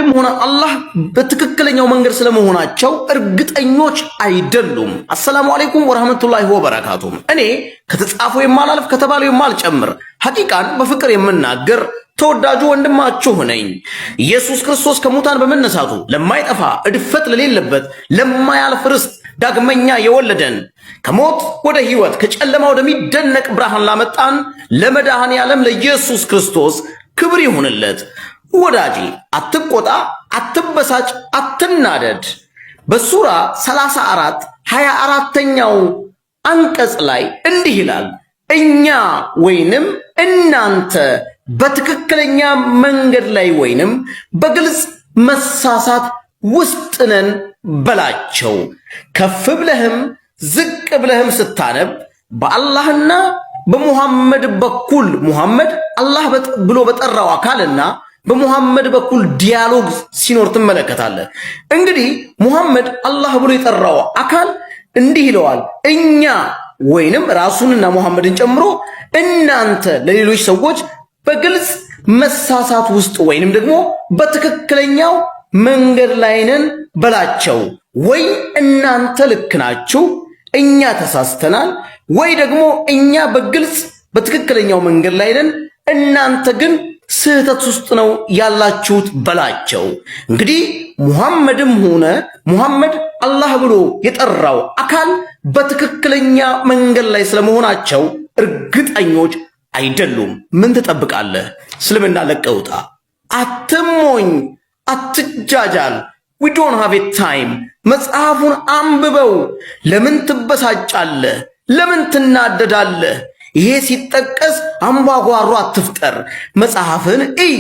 ሆነ አላህ በትክክለኛው መንገድ ስለመሆናቸው እርግጠኞች አይደሉም። አሰላሙ አለይኩም ወረህመቱላሂ ወበረካቱ። እኔ ከተጻፈው የማላልፍ፣ ከተባለው የማልጨምር፣ ሐቂቃን በፍቅር የምናገር ተወዳጁ ወንድማችሁ ነኝ። ኢየሱስ ክርስቶስ ከሙታን በመነሳቱ ለማይጠፋ፣ እድፈት ለሌለበት፣ ለማያልፍ ርስት ዳግመኛ የወለደን፣ ከሞት ወደ ሕይወት፣ ከጨለማ ወደሚደነቅ ብርሃን ላመጣን ለመድኃኔ ዓለም ለኢየሱስ ክርስቶስ ክብር ይሁንለት። ወዳጄ፣ አትቆጣ፣ አትበሳጭ፣ አትናደድ። በሱራ 34 24ኛው አንቀጽ ላይ እንዲህ ይላል፣ እኛ ወይንም እናንተ በትክክለኛ መንገድ ላይ ወይንም በግልጽ መሳሳት ውስጥ ነን በላቸው። ከፍ ብለህም ዝቅ ብለህም ስታነብ በአላህና በሙሐመድ በኩል፣ ሙሐመድ አላህ ብሎ በጠራው አካልና በሙሐመድ በኩል dialogue ሲኖር ትመለከታለህ። እንግዲህ ሙሐመድ አላህ ብሎ የጠራው አካል እንዲህ ይለዋል፣ እኛ ወይንም ራሱንና ሙሐመድን ጨምሮ እናንተ ለሌሎች ሰዎች በግልጽ መሳሳት ውስጥ ወይንም ደግሞ በትክክለኛው መንገድ ላይ ነን በላቸው። ወይ እናንተ ልክ ናችሁ፣ እኛ ተሳስተናል፣ ወይ ደግሞ እኛ በግልጽ በትክክለኛው መንገድ ላይ ነን፣ እናንተ ግን ስህተት ውስጥ ነው ያላችሁት በላቸው። እንግዲህ ሙሐመድም ሆነ ሙሐመድ አላህ ብሎ የጠራው አካል በትክክለኛ መንገድ ላይ ስለመሆናቸው እርግጠኞች አይደሉም። ምን ትጠብቃለህ? እስልምና ለቀህ ውጣ። አትሞኝ፣ አትጃጃል። We don't have a time። መጽሐፉን አንብበው። ለምን ትበሳጫለህ? ለምን ትናደዳለህ? ይሄ ሲጠቀስ አምባጓሮ አትፍጠር። መጽሐፍን እይ።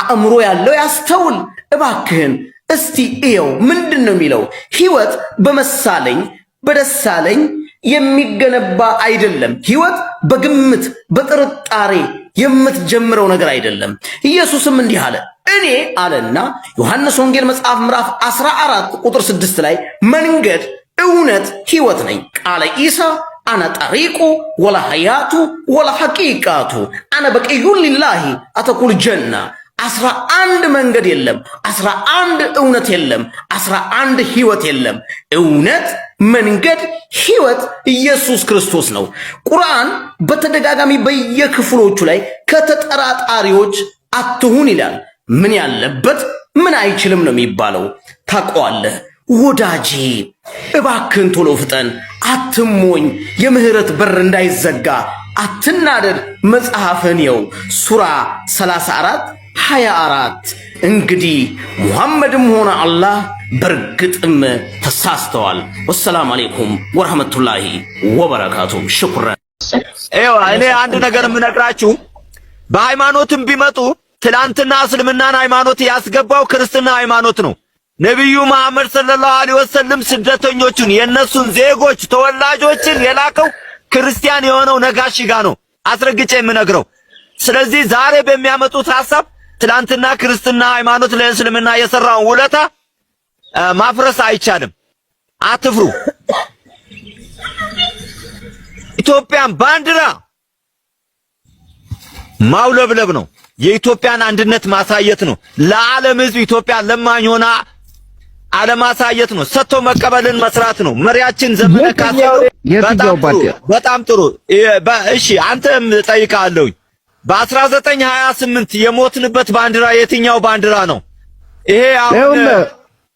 አእምሮ ያለው ያስተውል። እባክህን እስቲ እየው። ምንድን ነው የሚለው? ህይወት በመሳለኝ በደሳለኝ የሚገነባ አይደለም። ህይወት በግምት በጥርጣሬ የምትጀምረው ነገር አይደለም። ኢየሱስም እንዲህ አለ። እኔ አለና ዮሐንስ ወንጌል መጽሐፍ ምዕራፍ 14 ቁጥር 6 ላይ መንገድ፣ እውነት፣ ህይወት ነኝ። ቃለ ኢሳ أنا طريق ولا حياة ولا حقيقة أنا بقي لله أدخل جنة። 11 መንገድ የለም። 11 እውነት የለም። 11 ህይወት የለም። እውነት፣ መንገድ፣ ህይወት ኢየሱስ ክርስቶስ ነው። ቁርአን በተደጋጋሚ በየክፍሎቹ ላይ ከተጠራጣሪዎች አትሁን ይላል። ምን ያለበት ምን አይችልም ነው የሚባለው። ታውቀዋለህ ወዳጄ፣ እባክህን ቶሎ ፍጠን፣ አትሞኝ፣ የምህረት በር እንዳይዘጋ፣ አትናደድ። መጽሐፍን የው ሱራ 34 24። እንግዲህ ሙሐመድም ሆነ አላህ በእርግጥም ተሳስተዋል። ወሰላም አሌይኩም ወረህመቱላሂ ወበረካቱ። ሽኩረን። ይኸው እኔ አንድ ነገር የምነግራችሁ፣ በሃይማኖትም ቢመጡ ትላንትና እስልምናን ሃይማኖት ያስገባው ክርስትና ሃይማኖት ነው። ነቢዩ መሐመድ ሰለላሁ ዐለይሂ ወሰለም ስደተኞቹን፣ የነሱን ዜጎች ተወላጆችን የላከው ክርስቲያን የሆነው ነጋሺ ጋር ነው፣ አስረግጬ የምነግረው። ስለዚህ ዛሬ በሚያመጡት ሐሳብ ትላንትና ክርስትና ሃይማኖት ለእስልምና የሰራውን ውለታ ማፍረስ አይቻልም። አትፍሩ። ኢትዮጵያን ባንዲራ ማውለብለብ ነው። የኢትዮጵያን አንድነት ማሳየት ነው። ለዓለም ሕዝብ ኢትዮጵያ ለማኝ ሆና አለማሳየት ነው። ሰጥቶ መቀበልን መስራት ነው። መሪያችን ዘመነ ካሴ የትኛው ባንዲራ? በጣም ጥሩ። እሺ፣ አንተም ጠይቃለሁኝ። በ1928 የሞትንበት ባንዲራ የትኛው ባንዲራ ነው? ይሄ አሁን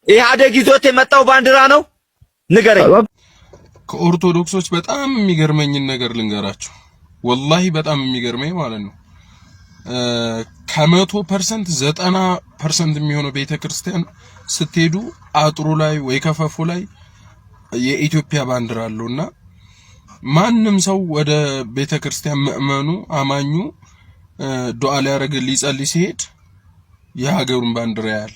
ኢህአዴግ ይዞት የመጣው ባንዲራ ነው? ንገረኝ። ከኦርቶዶክሶች በጣም የሚገርመኝን ነገር ልንገራችሁ። ወላሂ በጣም የሚገርመኝ ማለት ነው፣ 100% 90% የሚሆነው ቤተክርስቲያን ስትሄዱ አጥሩ ላይ ወይ ከፈፉ ላይ የኢትዮጵያ ባንዲራ አለውና ማንም ሰው ወደ ቤተክርስቲያን፣ ምእመኑ አማኙ ዱዓ ሊያደርግ ሊጸልይ ሲሄድ የሀገሩን ባንዲራ ያያል።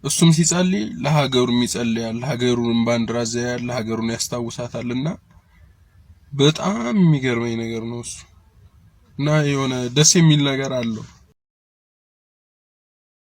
እሱም ሲጸልይ ለሀገሩም ይጸልያል። ሀገሩን ባንዲራ እዚያ ያለ ሀገሩን ያስታውሳታልና በጣም የሚገርመኝ ነገር ነው እሱ እና የሆነ ደስ የሚል ነገር አለው።